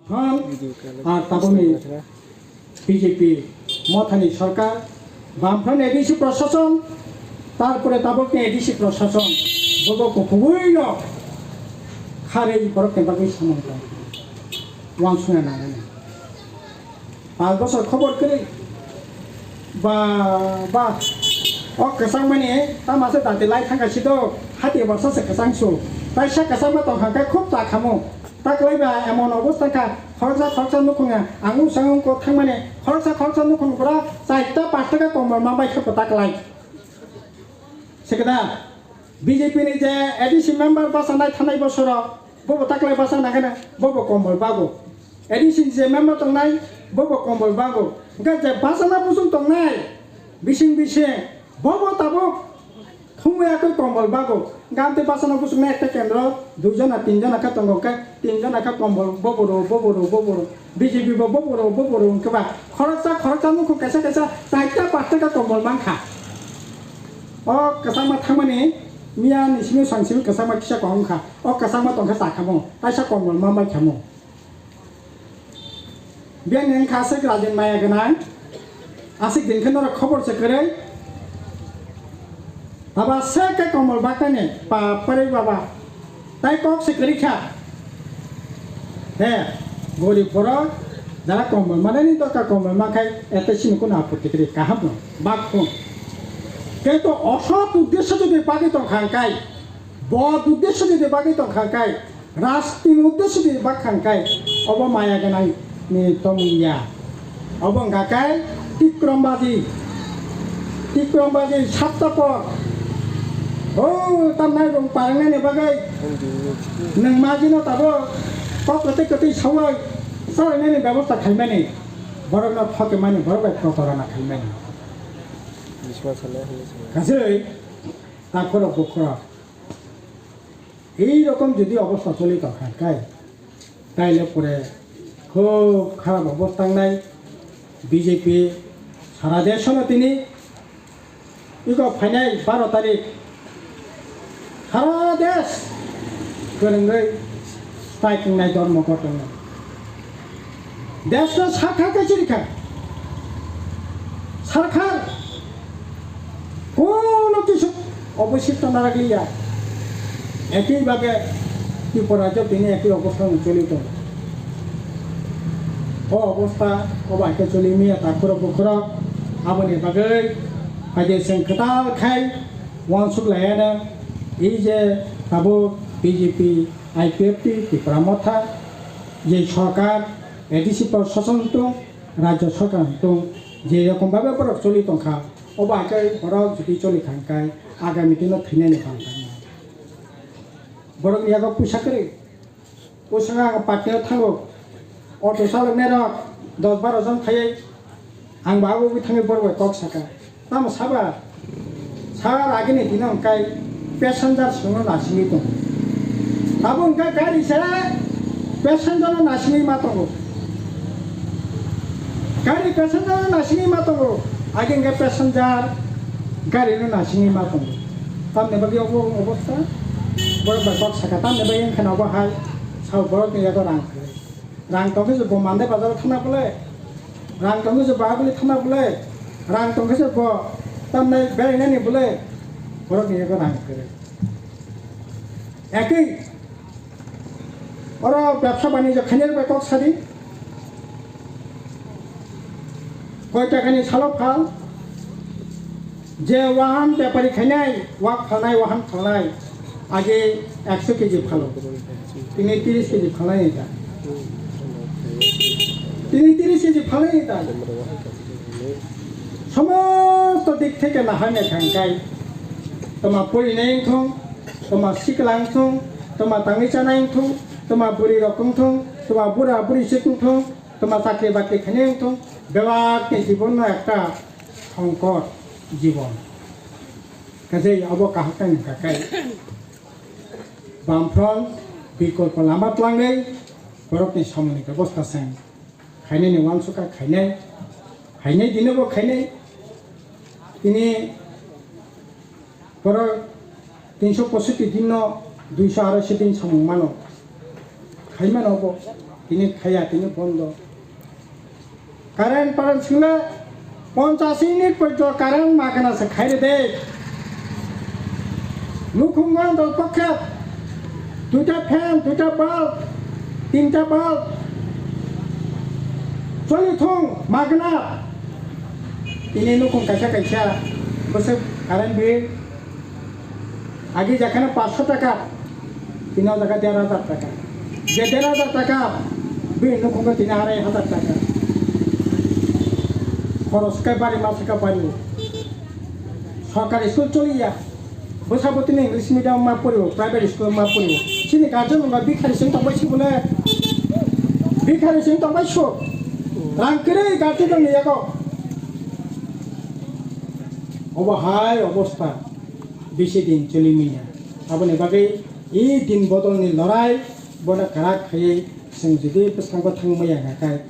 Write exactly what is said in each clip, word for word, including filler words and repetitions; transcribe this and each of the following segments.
Hon, ar taboni B J P mothani sorkar, Bamfront A D C prosason, tarpore tabokni A D C prosason, bobo kukubuino kharwi borokni bagwi samung tong. Wansukna nangnai. Panch bosor khobor kwrwi. Ba, ba. O kwchangmani tamo se dati lai thangkha sido, hati borsa se kwchang su. Taisa kwchangma tongkha khe khub ta khamu. Taklai ba emon obostha kha, khoroksa khoroksa nukhunga, ang usang ungko thangmani, khoroksa khoroksa nukhung pura chaita pasta khe komor ma bai khe taklai. Sekda, B J P ni je A D C member basa nai thanai bosoro, bobo taklai basa nangkhe na, bobo komor bago. A D C ni je member tongnai, bobo komor bago. Hingkhe je basa na busung tongnai, bising bising, bobo tabuk Thumwi akoi kombol bago. Gante basano busukna ekta kendro, dui jona, tin jona khe tongo khe, tin jona khe kombol boboro, boboro, boboro. B J P bo boboro, boboro hwnkhe ba khoroksa, khoroksa nukhung kaisa, kaisa chaita, pasta khe kombol mankha. O kwchangma thangmani miya ni simi swng simi kwchangma kisa kok wngkha. O kwchangma tongkhe chakhamo, kaisa kombol ma mankha mo. Biyang ni wngkha aswk rajin maya gwnang, aswk din khe norok khobor se kwrwi. Baba se khe komol bakani pa pari baba, tai kok se kwrwi kha. He, gorib borok jara komol manani dorkar, komol mankhai ete sini kuno apotti kwrwi, kaham no bak phung. Kintu osot uddesho jodi bagwi tongkha hwnkhe, bo uddesho jodi bagwi tongkha hwnkhe, Rastini uddesho di bakha hwnkhe obo maya gwnang ni tomung ya. Obo wngkha khe Tikrombadi. Tikrombadi, Saptapor. O tamnai rung parangnani bagwi nwng magino tabuk kok kwtwi kwtwi saui chalainani bebosta khaimani, borokno thokimani, borok bai protarona khaimani. Biswa sale hwnwi swngo. Kasui takhorok bukhorok. Ei rokom jodi obostha choli tongkha hwnkhe, taile pore khub kharap obostha wngnai. B J P sara desh-o no tini ego phainai baro tarik sara desh kwrwngwi strike wngnai, dhormo ghoton wngnai. Desh no sarkar khe chirikha. Sarkar kono kisu obosito naragya. Ekhi bage Tripura rajyo tini ekhi obostha no choli tongo. O obostha o bai khe choli miya takhurok bukhurok aboni bagwi phaide chwng kwtal khai wansuk laiya no. Ei je tabuk B J P, I P F T, Tipra Motha, je sorkar, A D C proshashan tong, rajyo sorkar tong, je rokom bhabe borok choli tongkha, obo hai khe borok jodi choli thangkhe agami dino thwinani bang tangma. Borokni yago puisa kwrwi, o swngo ang party-o thango, auto chaloknairok dos baro jon phaiwi, ang bo abo ugwi thangwi borok bai kok saka. Tamo saba? Sar agini dino hwnkhe passenger songno nasingwi tongo. Abo hwnkhe gari se passenger no nasingwi ma tongo. Gari passenger no nasingwi ma tongo. Age hwnkhe passenger gari no nasingwi ma tongo. Tamni bagwi obo obostha? Borok bai kok saka tamni bagwi wngkha na obo hai. Sao borokni yago rang kwrwi. Rang tongkhe se bo Mandai bazaro thana bole, rang tongkhe se Bahabali thana bole, rang tongkhe se bo tamnai berainani bole, borokni yago rang kwrwi. Ekwi oro bebsa banijyo khainai bai kok sadi. Koi takani salo phal? Je wahan bepari khainai, wak phalnai, wahan phalnai, age ekso keji phalo. Tini tiris keji phalnai da. Tini tiris keji phalnai da. Somosto dik theke nahar ne thangkai. Toma pori nai wngthong, toma sikla wngthong, toma tangwi chanai wngthong, toma bwrwi rok wngthong, toma bura bwrwi sik wngthong, toma chakri bakri khainai wngthong, bebak ni jibon no ekta songkot jibon. Kaje abo kaham tang kakai. Bamfront bikolpo lama twlangwi borokni samungni bebosta se khainani wansukha khainai, khainai dinobo khainai. Tini borok tinso posotti dinno duiso aroiso din samung mano, khai mano bo. Tini khaya, tini bondo. Current paran singla ponchas unit porjonto current magana se khaire de. Nukhungo dol pokhe duita fan, duita bulb, tinta bulb choli thung magana. Tini nukhung kaisa kaisa bwswk current bill agi jakhana paanch sho taka. Tini o jaga der hajar taka. Je der hajar taka, bini nukhungo tini arai hajar taka. Khoros khe bari, masa khe bari. Sorkari school choliya. Bwsa bo tini English medium ma porio, private school ma porio. Chini guardian rok bikhari sing tongbai si bole. Bikhari sing tongbai so. Rang kwrwi guardian rok ni yago. Obo hai obostha bisi din choli manya. Aboni bagwi e din bodolni lorai bono kwrak khaiwi chwng jodi bwskango thangmaya hwnkha khe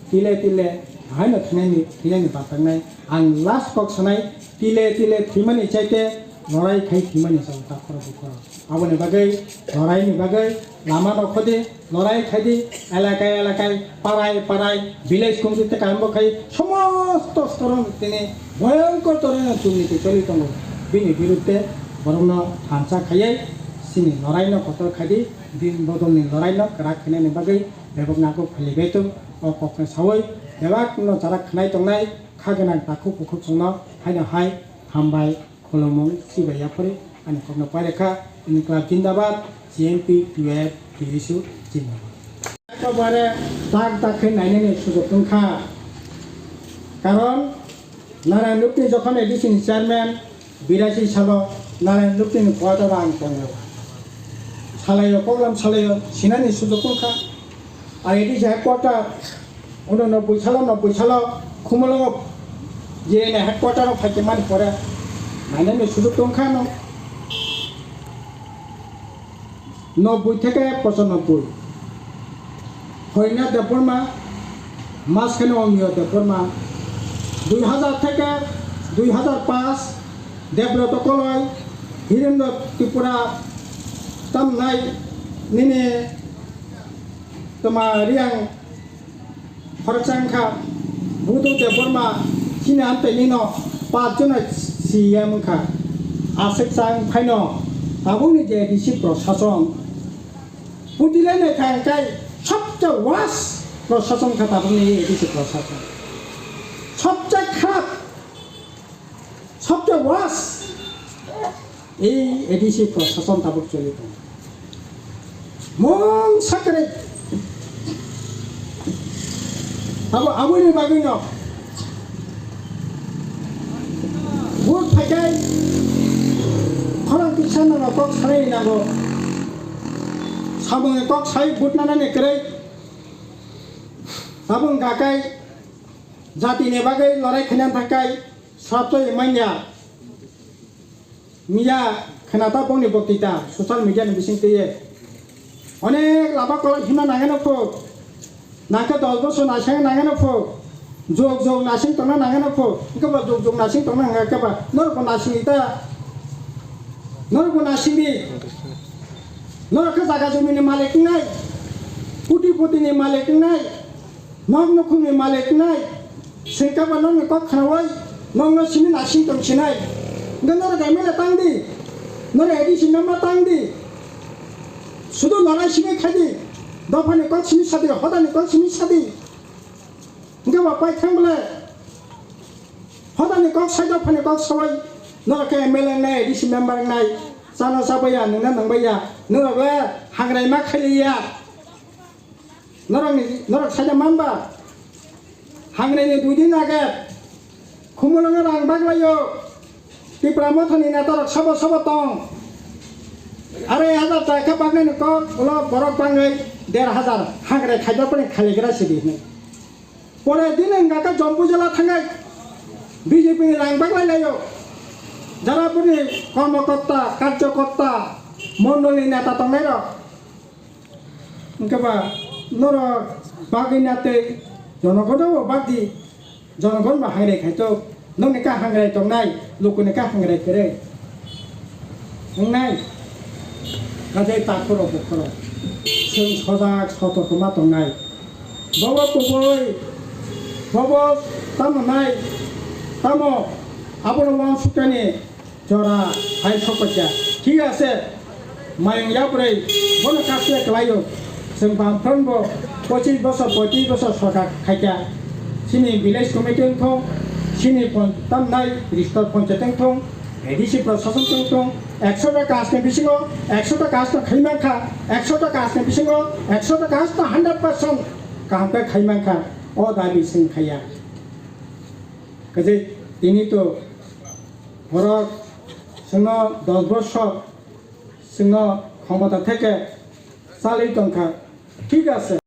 tile tile haino thwinani, thwinani bataknai. Ang last kok sanai, tile tile thwimani chaite lorai khai thwimani chwng takhoro bukhoro. Aboni bagwi loraini bagwi lama nokhodi, lorai khaidi, elakai elakai, parai parai, village committee tei kaimbo khai somosto storon tini bhoyongkor torino durniti choli tongo. Bini birudde borokno thansa khaiwi chini loraino kotor khaidi, din bodolni loraino kwrak khainani bagwi bebak nangkuk phailaibaitung. O kokno sawi bebakno chara khnai tongnai kha gwnang takhuk bukhuk chwngno haino hai hambai. Khulumung, sibai yaphari ani kokno pairikha, Inklab Jindabad, C M P, T Y F, T S U Jindabad. Ekbare tak tak khe nainani sujok wngkha. Karon Narayan Lupni jokhon A D C ni chairman, birasi salo Narayan Lupni ni quarter o ang tongo. Salaio, program salaio, sinani sujok wngkha. I A D C headquarter, uno nobboi salo, nobboi salo, Khumulwngo J N A headquarter o phaikhe mani pore, nainani sujok tongkha no. Nobboi theke pochanobboi. Hoina Debbarma, maskhe no Omiyo Debbarma. Dui hajar theke dui hajar paanch, Debroto Koloi, Hirendra Tripura, tamnai nini Toma Riang khoroksa wngkha, Budhu Debbarma chini amtwi nino paanch jona C M wngkha. Aswk chang phaino tabukni je A D C prosason putilai nai kha hwnkhe sobse worst prosason kha tabukni A D C prosason. Sobse kharap. Sobse worst ei A D C prosason tabuk choli tongo. Mungsa kwrwi. Abo aboni bagwino vote phaikai khorang kisa no kok sanai nango. Samungni kok sai vote nanani kwrwi. Tabuk hwnkha khe jatini bagwi lorai khaina thangkai. Swrapjagwi manya. Miya khwnata bongni boktwita social media ni bising twiwi. Onek lama kolok himna nangano phuk. Nangkhe dos bosor nasing nangano phuk. Jog jog nasing tongna nangano phuk. Hwnkhe ba jog jog nasing tongna hwnkha khe ba norokbo nasing di ta. Norokbo nasing di. Norok khe jaga jomini malik wngnai. Koti poti ni malik wngnai. Nok nukhungni malik wngnai, sengkaba nokni kok khnaui nokno simi nasing tong sinai. Hwnkhe norok M L A tang di, norok A D C member tang di, sudu lorai simi khai di, dophani kok simi sadi, hodani kok simi sadi. Hwnkhe bo pai thang bole, hodani kok sai, dophani kok saui, norok khe M L A wngnai, A D C member wngnai, chana chabaiya, nwngna nwngbaiya, norok le hangrai ma khailiya. Norokni, norok saida manba, hangraini dui din age Khumulwngo rang baglaio, Tipra Mothani netarok sabo sabo tong. Arai hajar taka bagnaini kok, ulo borok bangwi der hajar hangrai khaijak phani khaligra sidi hinwi. Pore din wngkha khe Jampu jela thangai B J P ni rang baglai laio. Jara buni kormokorta, karjokorta, mondolni neta tongnairok. Hwnkhe ba norok bagwi na tei jonogono bo bagdi, jonogon bo hangrai khaito, nokni kha hangrai tongnai, lukuni kha hangrai kwrwi wngnai. Kajai takhoro bukhoro chwng sojak sotorkoma tongnai. Bobo kubui, bobo tamo nai, tamo abono wansukani jora hai sokphaikha. Thik ase, mayung yabrwi bono kastiya kwlaio. Chwng bamphranbo pochis bosor, poitrish bosor sorkar khaikha. Chini village committee wngthong, chini pon-, tamnai ristor ponchayat wngthong, A D C prashasan wngthong, ekshota kastni bisingo ekshota kastno khaimankha, ekshota kastni bisingo ekshota kastno hundred percent kaham khe khaimankha, o dabi chwng khaiya. Kaje tini to borok chwngno dos bosor chwngno khomota theke chalwi tongkha, thik ase.